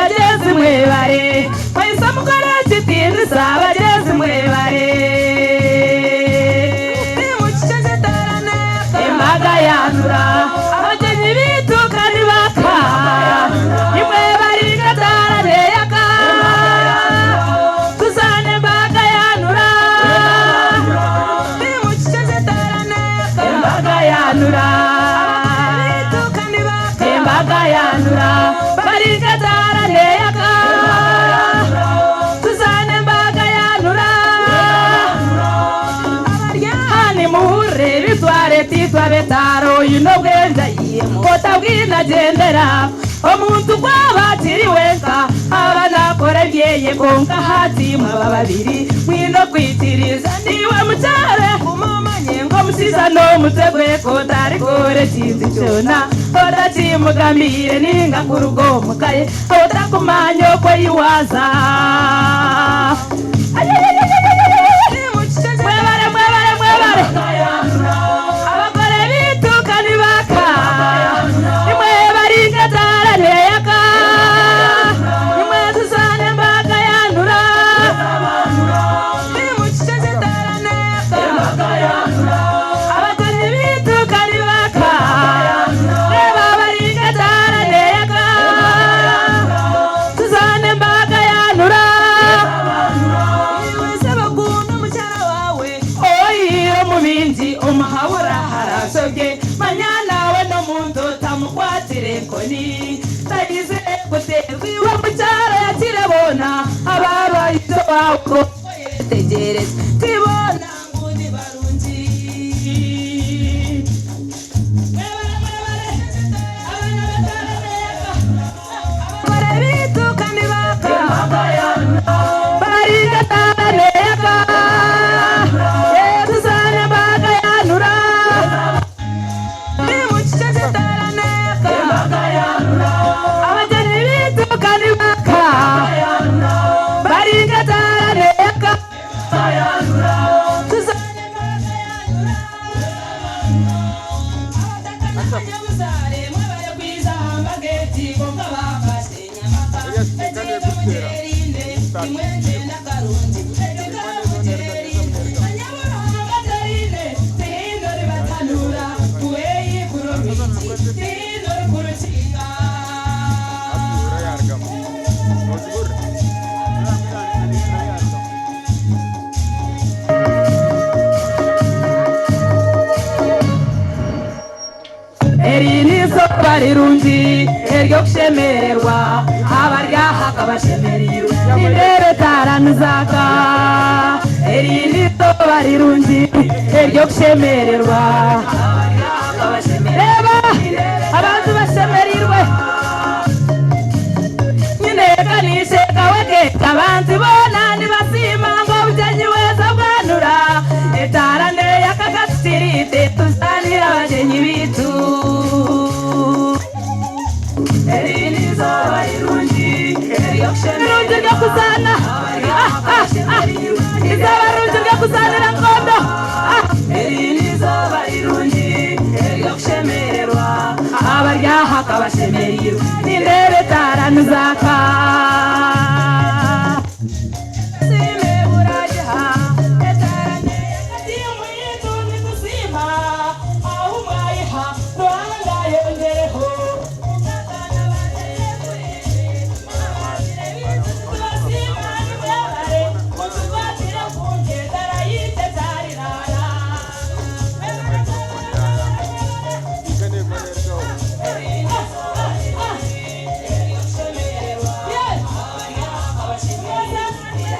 Bagyenzi mwebare Kwaisa mukore ekitiinisa Bagyenzi mwebare Embaga yanura Abagyenyi baitu ka nibaka Imwe baringa etaara neyaka Tuzaane embaga yanura Embaga yanura Embaga yanura Bari nk'etaara neeyaka Tuzaane embaga yanura Ha nimuhurire ebi twareeta itwe ab'etaara Oine obwengye aihemu otabwine agyendera Omuntu ku aba akiri wenka aba naakora ebyeye Kwonka hati mwaba babiri mwine okwikiriza Naiwe mukyara guma omanye ngu omushaija n'omutwe gwe Ku otarikora ekintu kyona otakimugambiire Nainga kuruga omuka ye otakumanya oku ei waaza. Mwebare mwebare mwebare Abagore baitu ka nibaka Imwe bari nk'etaara neyaka Imwe tuzaane embaga yanura Abagore baitu ka nibaka Reeba bari nk'etaara neyaka Tuzaane embaga yanura. Oihaire omu bingi omuhabura aharaashobye, manya nawe n'omuntu otamukwatira enkoni. Taizire kuteerwa iwe omu kyaro yakire boona abaarwayize owaawe kwonka oyetegyereze ti boona ngu ni barungi. Mwebare mwebare abaana bataara Abagore baitu ka nibaka Bari nk'etaara neyaka Tuzaane embaga yanura Abagyenyi baitu ka nibaka Bari nk'etaara neyaka Tuzaane embaga yanura. Eri n'eizooba rirungi ery'okushemererwa, abari aha ka bashemereirwe, nindeeba etaara nizaaka. Eri n'eizooba rirungi ery'okushemererwa, abari aha ka bashemereirwe, reeba abantu bashemereirwe. Nyineeka n'isheeka we keeka abantu boona nibasiima ngu obugyenyi bweza bwanura. Etaara neyaka ka tutiriite tuzaanire abagyenyi baitu. Eri n'eizooba rirungi ery'okushemererwa. Rirungi ry'okuzaana. Ah, ah, ah. Eizooba rirungi ry'okuzaanira nkondo. Ah. Eri n'eizooba rirungi ery'okushemererwa. Abari aha ka bashemereirwe. Nindeeba etaara nizaaka. Tusiime buragiha etaara neyaka tiimu yaitu nitusiima ahu mwayiha Ruhanga ayongyereho. Mukataana baterekurire abazaire baitu nitubasiima nimwebare mutukwatire okungi etaara yaitu etariraara. Mwebare mwebare mwebare mwebare.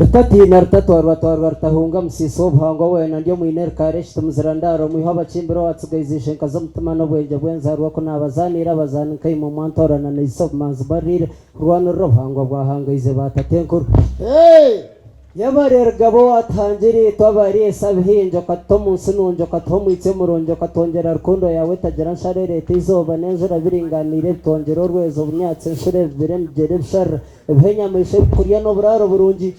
Rutatiina rutatwarwa twarwa rutahunga musiisi w'obuhangwa weena ndi omwine rukara ekiti muzira ndaaro omwiha w'abakimbire owatsigaize ishenka z'omutima n'obwengye bw'enzarwa ku naabazaaniire abazaani nkaimwe mwantoorana naisa obumanzi mbaririire kurwanirira obuhangwa bwahangaize ba tatenkuru. Yebare Rugaba owatuhangire itwe abariisa abihingi okatuta omunsi nungi okatuha omwitsyo murungi okatwongyera rukundo yaawe etagira nsharo ereeta eizooba n'enjura biringaniire ebitwongyera orwezo obunyatsi enshuro ebibira emigyera ebisharara Ebiha enyamaishwa ebyokurya n'oburaaro burungi.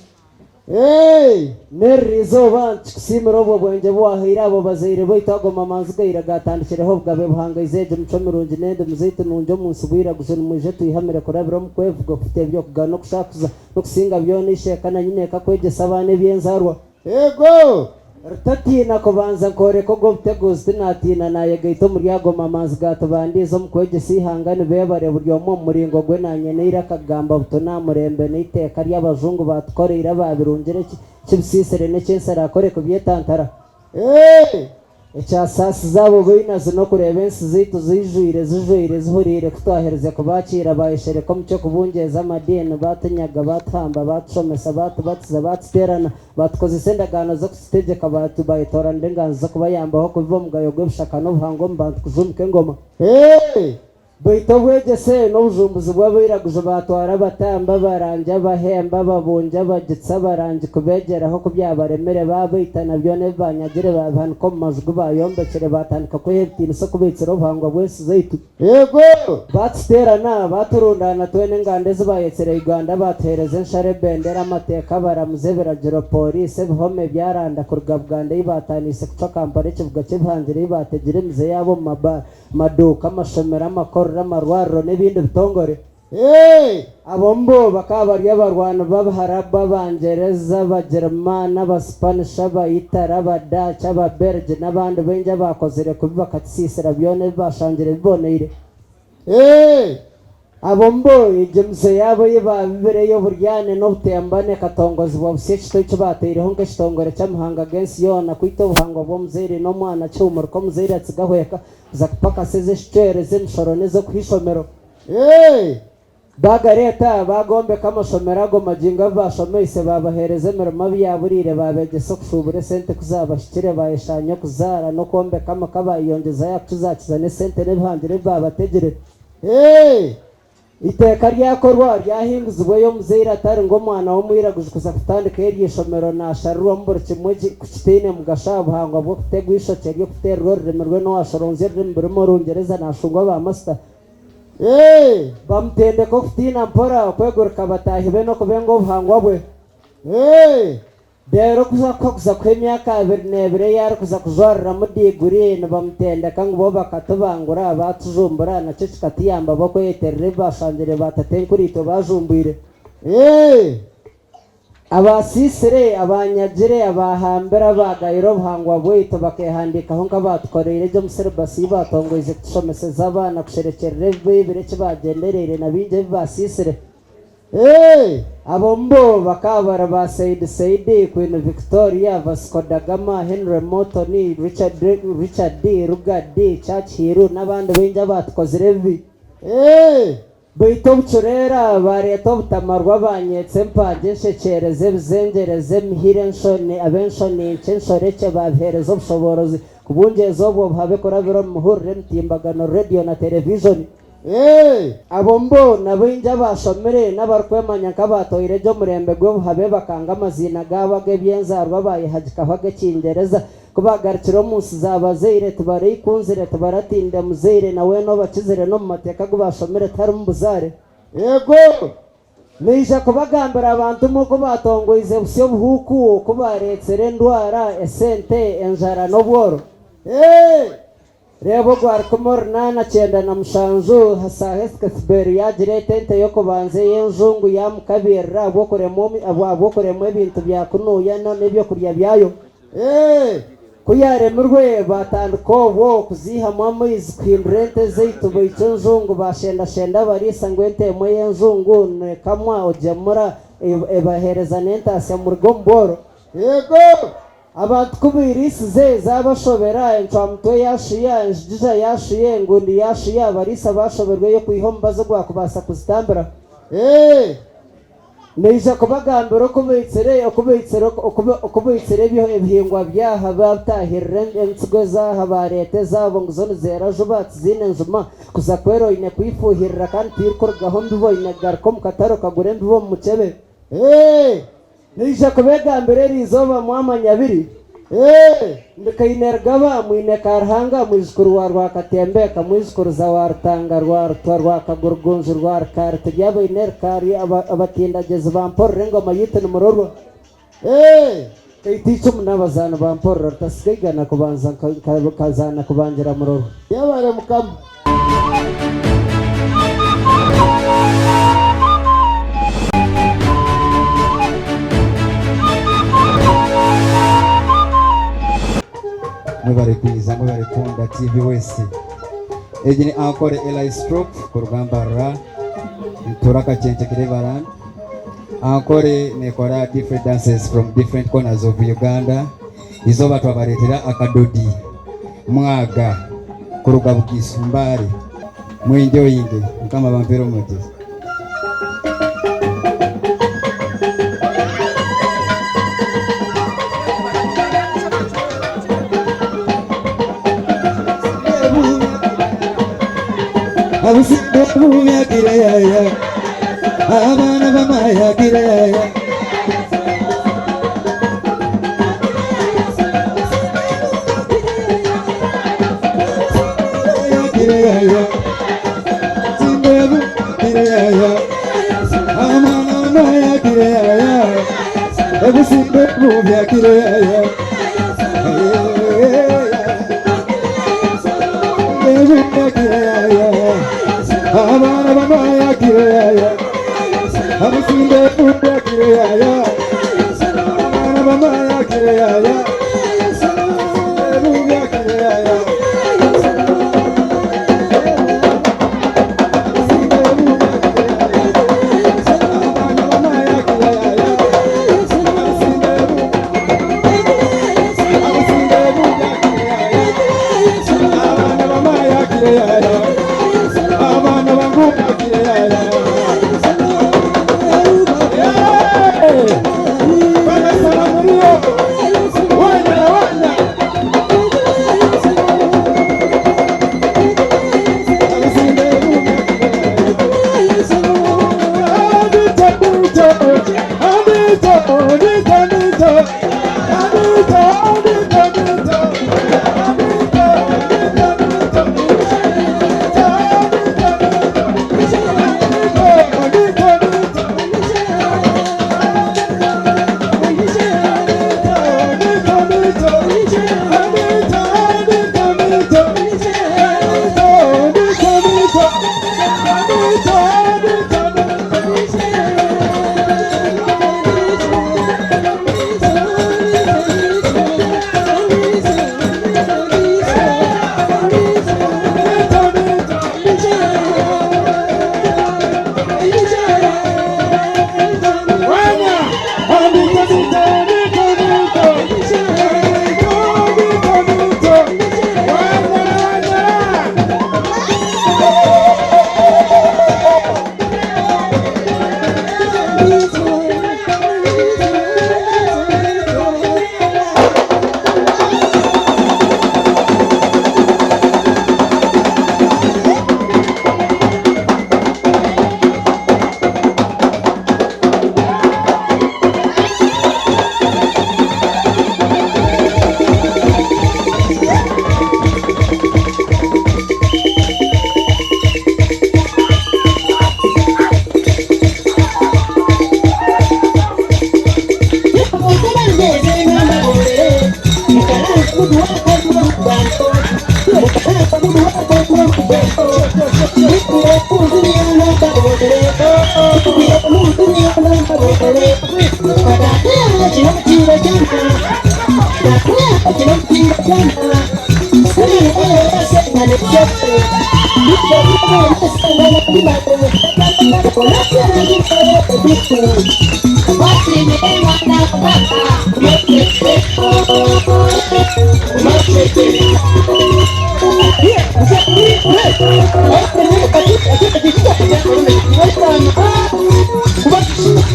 N'eriri izooba nitukikusiimira obwo bwengye bu waahaire abo bazaire baitu. Ago mamanzi gaira gaatandikireho obugabe buhangaize egyo micwe mirungi n'endimi zaitu nungi omu nsi bwiraguju. Nimwije twihamire kurabira omu kwevuga, okutebya, okugana, okushakuza, n'okusinga byona isheeka na nyineeka kwegyesa abaana eby'enzaarwa. Eego! Rutatiina kubanza nkooreka ogwo buteguuzi, tinaatiina, naayegaita omuri ago mamanzi gaatubandiize omu kwegyesa eihanga nibeebare buri omwe omu muringo gwe naanye n'eiraka kugamba butunu aha murembe n'eiteeka ry'abajungu baatukoreire abaabirungire eki kibisiisire n'eki ensi eraakore kubyetantara. Eeh! Ekyasaasiza abo bainazi n'okureeba ensi zaitu ziijwire, zijwaire, zihuriire ku twaherize kubaakiira baayeshereka omu ky'okubungyeeza amadiini, baatunyaga, baatuhamba, baatushomesa, baatubatiza, baatuteerana, baatukozesa endagaano z'okututegyeka, baayetooranira enganzi z'okubayambaho kubiba omugayo gw'ebishaka n'obuhangwa omu bantu kujuumika engoma. Eeh! Baitu obwegyese n'obujumbuzi bw'abairaguju baatwara abatamba, abarangi, abahemba, ababungi, abagitsi, abarangi kubeegyeraho ku byabaremire, baabaita na byona ebi baanyagire baabihanika omu maju gu baayombekire, baatandika kweha ebitiinisa okubaitsira obuhangwa bw'ensi zaitu. Eego! Baatuteerana, baaturundaana twena enganda ezi baayetsire Uganda, baatuheereza ensharo, ebendera, amateeka, abaramuzi, ebiragiro, pooriisi, ebihome, ebyaranda kuruga Buganda ei baataaniise kucwa Kampala ekibuga ky'ebihangire ei baategire emize yaabo omu mabaara. Amaduuka, amashomero, amakorero, amarwariro n'ebindi bitongore. Abo mbo bakaba bari abarwani b'Abaharabu, Abangyereza, Abagirimaani, Abasipanishi, Abaitale, Abadaaki, Ababerigi n'abandi baingi abaakozire kubi bakakisiisira byona ebi baashangire biboneire. Abo mbo egyo mize yaabo ei baabibire ey'oburyane n'obutembane ekatongozibwa busya ekito eki baataireho nk'ekitongore ky'amahanga g'ensi yoona kwita obuhangwa bw'omuzaire n'omwana kihumurika omuzaire atsigaho eka kuza kupakasa ez'ekicwero, ez'emishoro n'ez'okuha ishomero. Baagareeta baagombeka amashomero ago magingo abu baashomeise baabaheereza emirimo abu yaaburiire baabeegyesa okushuubura esente ku zaabahikire baayeshaanya okuzaara n'okwombeka amaka baayeyongyezayo aha kukizakiza n'esente n'ebihangiro ebi baabategire. Eiteeka ryakorwa, ryahinguzibwa ei omuzaire atari ngu omwana w'omwiraguju kuza kutandika eryo ishomero naasharirwamu buri kimwe ku kitaine mugasho aha buhangwa bw'okutegwa eishokye ry'okuteererwa orurimi rwe n'owaashoronzya orurimi burimu Orungyereza naashungwa ba masita. Bamutendeka okutiina mpora, okwegurika bataahi be n'okubenga obuhangwa bwe. Reero ku hakuza kuhwa emyaka abiri n'ebiri ei arikuza kujwariramu diiguri, nibamutendeka ngu bo bakatubangura, baatujumbura, nakyo kikatuyamba bo kweyeterera ebi baashangire baatatenkuriitwe baajumbwire. Abaasiisire, abaanyagire, abaahambire, abaagayire obuhangwa bwaitu bakeehandiikaho nk'abaatukoreire egyo omu siribasi ei baatongoize kutushomeseza abaana kusherekyerera ebi baibire, eki baagyendereire na bingi ebi baasiisire. Abo mbo bakaba bari ba Said Saidi, Queen Victoria, Vasco da Gama, Henry Morton, Richard, Richard Lugard, Churchill n'abandi baingi abaatukozire ebibi. Baitu obucureera baareeta obutamarwa, baanyeetsa empaagi, enshekyereza, ebizengyerezi, emihira, enshoni, ab'enshoni nkye, enshorekye, baabiheereza obushoboorozi kubungyeza obwo buhabe kurabira omu mihurire, emitimbagano, rediyo na terevijoni. Abo mbo na baingi abaashomire n'abarikwemanya nk'abaatwaire gye omurembe gw'obuhabe bakanga amaziina gaabo ag'eby'enzaarwa baayehagikaho ag'Ekingyereza. Ku baagarukire omu nsi za bazaire tibaraikunzire, tibaratiinire muzaire na weena obakizire n'omu mateeka agu baashomire tiharimu buzaare. Eego! Naija kubagambira abantu mwe oku baatongoize busya obuhuuku, oku baareetsire endwara, esente, enjara n'obworo. Ee! Reeba ogwa 1897, Heskersbury yaagireeta ente y'okubanza ey'enjungu yaamukabiirira ahabw'okuremwa ebintu bya kunuuya n'ebyokurya byayo. Ku yaaremirwe, baatandika obwo kuziihamu amaizi kuhindura ente ezaitu baitwa enjungu, baashendashenda abariisa ngu ente emwe y'enjungu neekamwa ogyemura ebaheereza n'entaasya muruge omu bworo. Eego! Abantu ku bairiisize, zaabashobera, encwamutwe yaashuya, enjigija yaashuya, engundi yaashuya, abariisa baashoberwa ey'okwiha omubazi ogwakubaasa kuzitambira. Ee! Naija kubagambira oku baitsire, oku baitsire, oku baitsire ebihingwa by'aha, baataahirira entsigo ez'aha, baareeta ezaabo ngu zo nizeera juba, tiziine njuma. Kuza kwera oine kwifuuhirira kandi tirikurugaho mbibo, oine kugaruka omu katare okagura embibo omu mukyebe. Naija kubegambira eri izooba mwamanya biri. Ndi Kainerugaba, mwine Karuhanga, mwijukuru wa Rwakatembeeka, mwijukuruza wa Rutanga rwa Rutwa rwa Kagurugunju rwa Rukaari turi abaine Rukaari abatindagyezi ba Mporora engoma yaitu ni Murorwa. Kaitu eicumu n'abazaani ba Mporora rutasiga igana kubanza nkazaana kubangira Murorwa. Yebare Mukama. Mwebare kwiza mwebare kukunda TV wesi. Egi ni Ankole Eli Stroke kuruga Mbarara ntura Kakyekye Cleveland. Ankole nekora different dances from different corners of Uganda. Izooba twabareetera akadodi mwaga kuruga Bugisu Mbale. Mwenjoyinge Mukama abampeere omugisha. Abaana bamayagira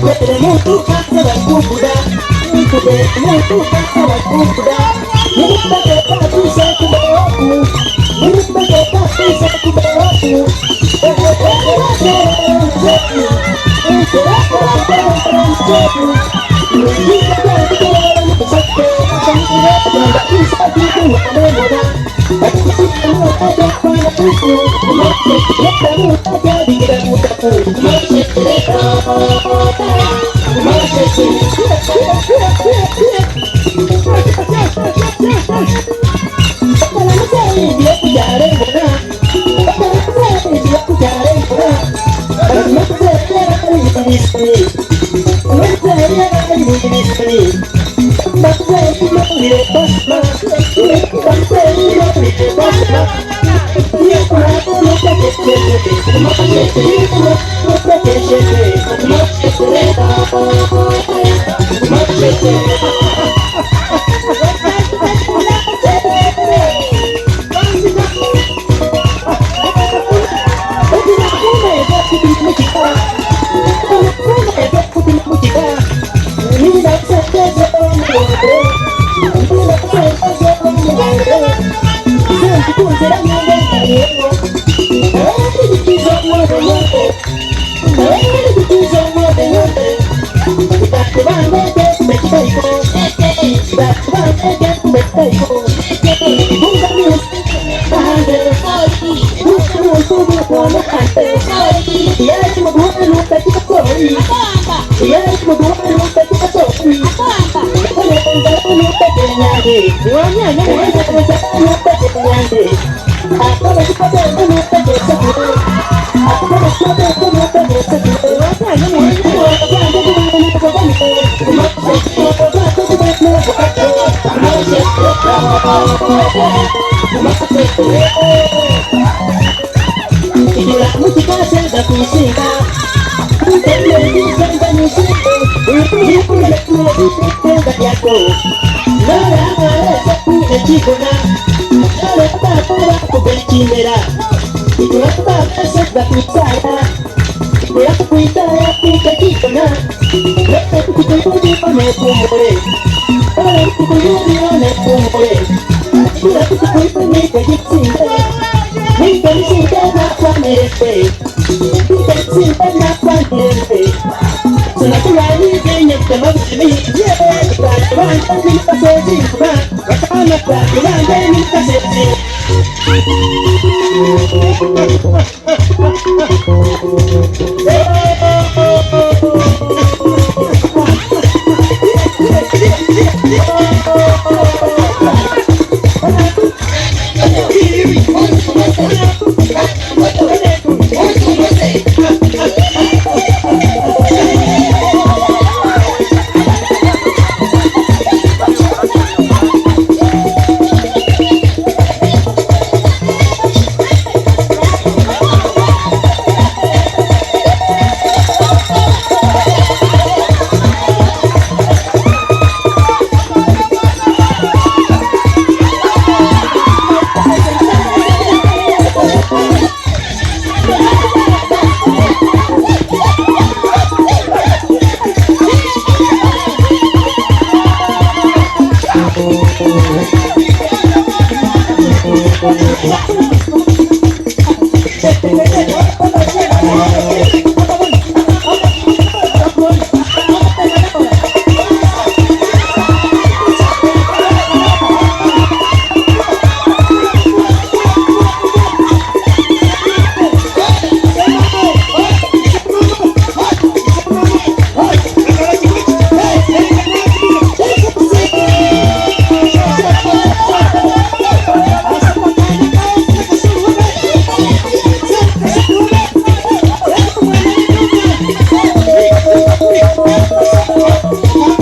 Thank you.